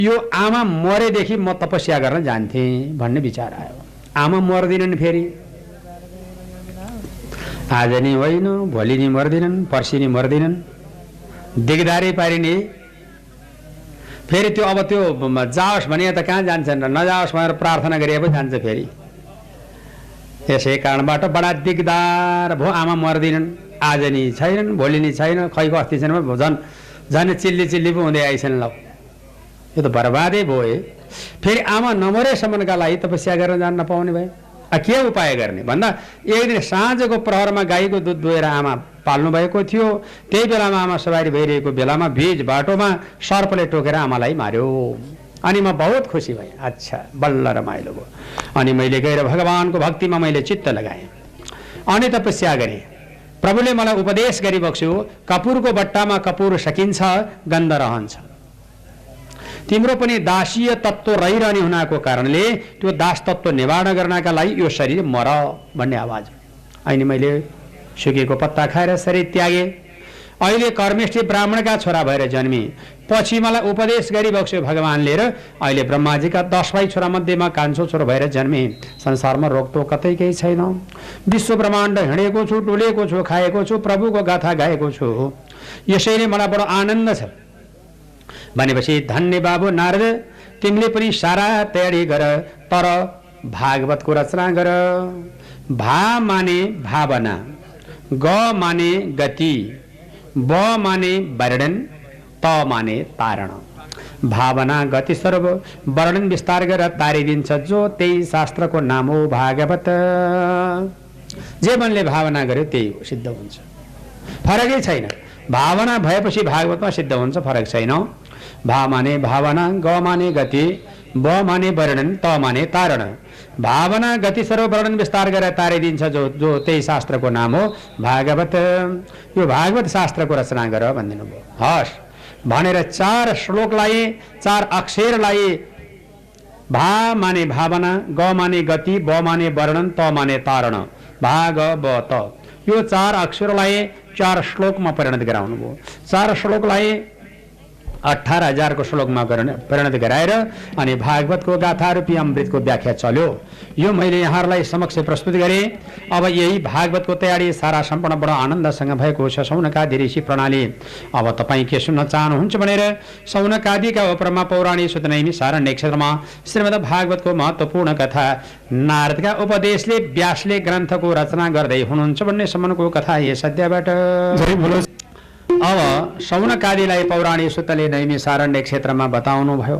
यो आमा मरेदेखि म तपस्या गर्न जान्थेँ भन्ने विचार आयो। आमा मर्दिनन्, फेरि आज नि होइन, भोलि नि मर्दिनन्, पर्सि नि मर्दिनन्, दिगदारै पारिने। फेरि त्यो अब त्यो जाओस् भने त कहाँ जान्छन् र, नजाओस् भनेर प्रार्थना गरे पो जान्छ फेरि। यसै कारणबाट बडा दिगदार भयो। आमा मर्दिनन्, आज नि छैनन्, भोलि नि छैन, खैको अस्ति छैन, झन् चिल्ली पो हुँदै आइछन्। ल यो त बर्बादै भयो। फेरि आमा नमरेसम्मका लागि तपस्या गर्न जान नपाउने भए। के उपाय गर्ने भन्दा एक दिन साँझको प्रहरमा गाईको दुध दुहेर आमा पाल्नु भएको थियो। त्यही बेलामा आमा सवारी भइरहेको बेलामा बीच बाटोमा सर्पले टोकेर आमालाई मार्यो। अनि म बहुत खुसी भएँ। अच्छा, बल्ल रमाइलो भयो। अनि मैले गएर भगवानको भक्तिमा मैले चित्त लगाएँ अनि तपस्या गरेँ। प्रभुले मलाई उपदेश गरिबक्स्यो, कपुरको बट्टामा कपुर सकिन्छ, गन्ध रहन्छ। तिम्रो पनि दासीय तत्त्व रहिरहने हुनाको कारणले त्यो दास तत्त्व निवारण गर्नका लागि यो शरीर मर भन्ने आवाज। अहिले मैले सुकेको पत्ता खाएर शरीर त्यागे। अहिले कर्मेष्ठी ब्राह्मणका छोरा भएर जन्मे। पछि मलाई उपदेश गरिबक्स्यो भगवानले र अहिले ब्रह्माजीका 10 भाइ छोरा मध्येमा कान्छो छोरो भएर जन्मे। संसारमा रोकटोक कतै केही छैन। विश्व ब्रह्माण्ड हिँडेको छु, डुलेको छु, खाएको छु, प्रभुको गाथा गाएको छु। यसैले मलाई बडो आनन्द छ। भनेपछि धन्य बाबु नारद, तिमीले पनि सारा तयारी गर, तर भागवतको रचना गर। भा माने भावना, ग माने गति, ब माने वर्णन, त माने तारण। भावना गति स्वरूप वर्णन विस्तार गरेर तारिदिन्छ जो, त्यही शास्त्रको नाम हो भागवत। जे मनले भावना गर्यो त्यही हो, सिद्ध हुन्छ, फरकै छैन। भावना भएपछि भागवतमा सिद्ध हुन्छ, फरक छैन। भा माने भावना, ग माने गति, ब माने वर्णन, त माने तारण। भावना गति स्वरूप वर्णन विस्तार गरेर तारिदिन्छ जो त्यही शास्त्रको नाम हो भागवत। यो भागवत शास्त्रको रचना गर भनिदिनु भयो। हस् भनेर 4 श्लोकलाई, 4 अक्षरलाई, भा माने भावना, ग माने गति, ब माने वर्णन, त माने तारण, भाग ब त, यो 4 अक्षरलाई 4 श्लोकमा परिणत गराउनु भयो। 4 श्लोकलाई 18,000 को श्लोकमा परिणत गराएर अनि भागवतको गाथा रूपी अमृतको व्याख्या चल्यो। यो मैले यहाँहरूलाई समक्ष प्रस्तुत गरेँ। अब यही भागवतको तयारी सारा सम्पूर्ण बडो आनन्दसँग भएको छ सौनकादि ऋषि प्रणाली। अब तपाईँ के सुन्न चाहनुहुन्छ भनेर सौनकादिका उपरमा पौराणिक सुतनैमी सारण्य क्षेत्रमा श्रीमद् भागवतको महत्त्वपूर्ण कथा नारदका उपदेशले व्यासले ग्रन्थको रचना गर्दै हुनुहुन्छ भन्ने सम्मको कथा यस अध्यायबाट। अब सौनकादिलाई पौराणिक सुतले नैमी सारण्य क्षेत्रमा बताउनु भयो।